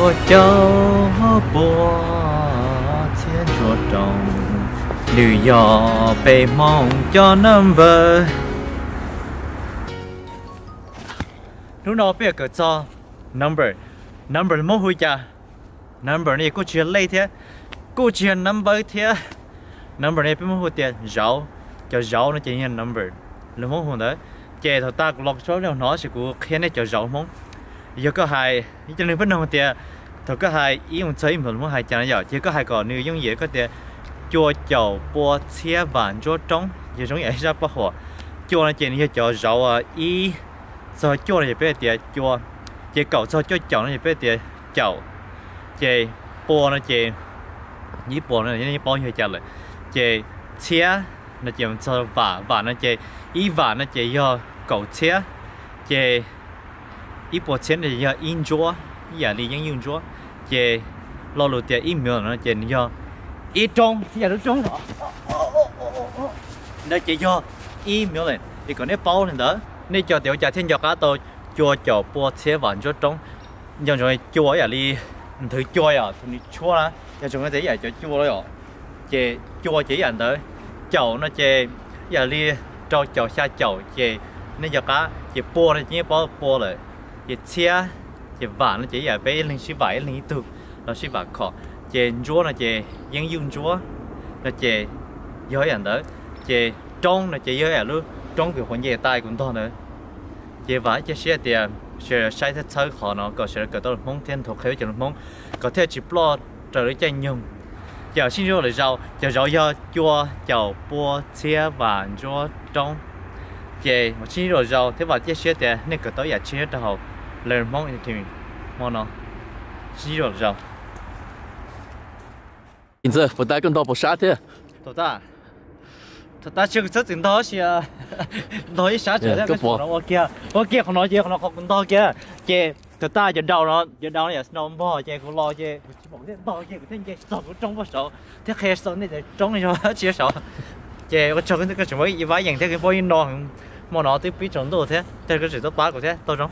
Ua caum pua txhiab ntsuab roob, nws yog peb Hmoob cov number. Hnub no peb yuav kawm txog number. Number lus Hmoob hu cas? Number no kuj tsis yog lej thiab, kuj tsis yog number thiab. Number no peb Hmoob hu tias zauv, cov zauv no ces yog number, lus Hmoob hu ntawd. Ces thaum tas kuv los tso hnov ces kuv qhia nej cov zauv Hmoob. Yog koj hais, ib co neeg peb nug tias, thaum koj hais ib mus txog ib mus lus Hmoob hais cas no yom, ces koj hais kom nws yooj yim koj tias cua caum pua txhiab vam ntsuab roob, ces zoo yam ib zaj paj huam. Cua no ces nws yog cov zauv ib txog cuaj no ces peb tias cua, ces kaum txog cuaj caum no ces peb tias caum, ces pua no ces ib pua no yeej paub yog cas lawm, ces txhiab no ces txog vam, vam no ces ib vam no ces yog kaum txhiab, ces ib pua txhiab no ces yog ib ntsuab, ib yam li yeeb yuj ntsuab, ces lo lus tias ib million no ces nws yog ib roob, ib yam lub roob no, no ces yog ib million. Es kom nej paub li ntawd, nej cog tias ua cas thiaj nco qab tau cua caum pua txhiab vam ntsuab roob. Nco ntsoov cua ib yam li nthwv cua yom, thaum nws tshuab na, nco ntsoov tias ib yam cov cua los yom, ces cua ces ib yam ntawd, caum no ces ib yam li rau caum xya caum ces nej nco qab, ces pua no ces yeej paub pua lawm, ces txhiab, ces vam no ces ib yam peb ib leeg sib vam ib leeg ib tug los sib vam khom, ces ntsuab no ces yeeb yuj ntsuab no ces yog ib yam ntawd, ces roob no ces yog ib yam lub roob kws quav nce tas kuv ntog ntawd. Ces vam ib ce siab tias sawv daws saib thiab txhawb qhov no kom sawv daws kawm tau lus Hmoob thiab nthuav qhia cov lus Hmoob kom thiaj tsis ploj raws lub caij nyoog. Ces sib ntsib dua lwm zaus, cov zauv yog cua caum pua txhiab vam ntsuab roob. Ces sib ntsib dua lwm zaus thiab vam ib ce siab tias nej kawm tau ib yam tshiab nyob rau hauv lus Hmoob interview hmo no. Sib ntsib dua lwm zaus. Ntxawg, puas tas koj ntog puas sab thiab? Thaum tas, thaum tas tsis kuv txhob txwm ntog sia, ntog ib sab tsawg thiab, koj pom no ua kiag, ua kiag qhov no ces qhov no qhov kuv ntog kiag. Ces thaum tas cov daus no, cov daus no yam snow npog ces kuv los ces kuv tsis pom kuv thiaj ntog kiag, kuv thiaj nce txog kuv roob pem saud thiab qhia txog nej tias roob yog tsis yog saud. Ces ua tsaug koj tseem muab ib vab yeem thiab koj pab ib no, hmo no twb pib tsaus ntuj thiab, cas koj tseem tuaj pab kuv thiab, tau zoo.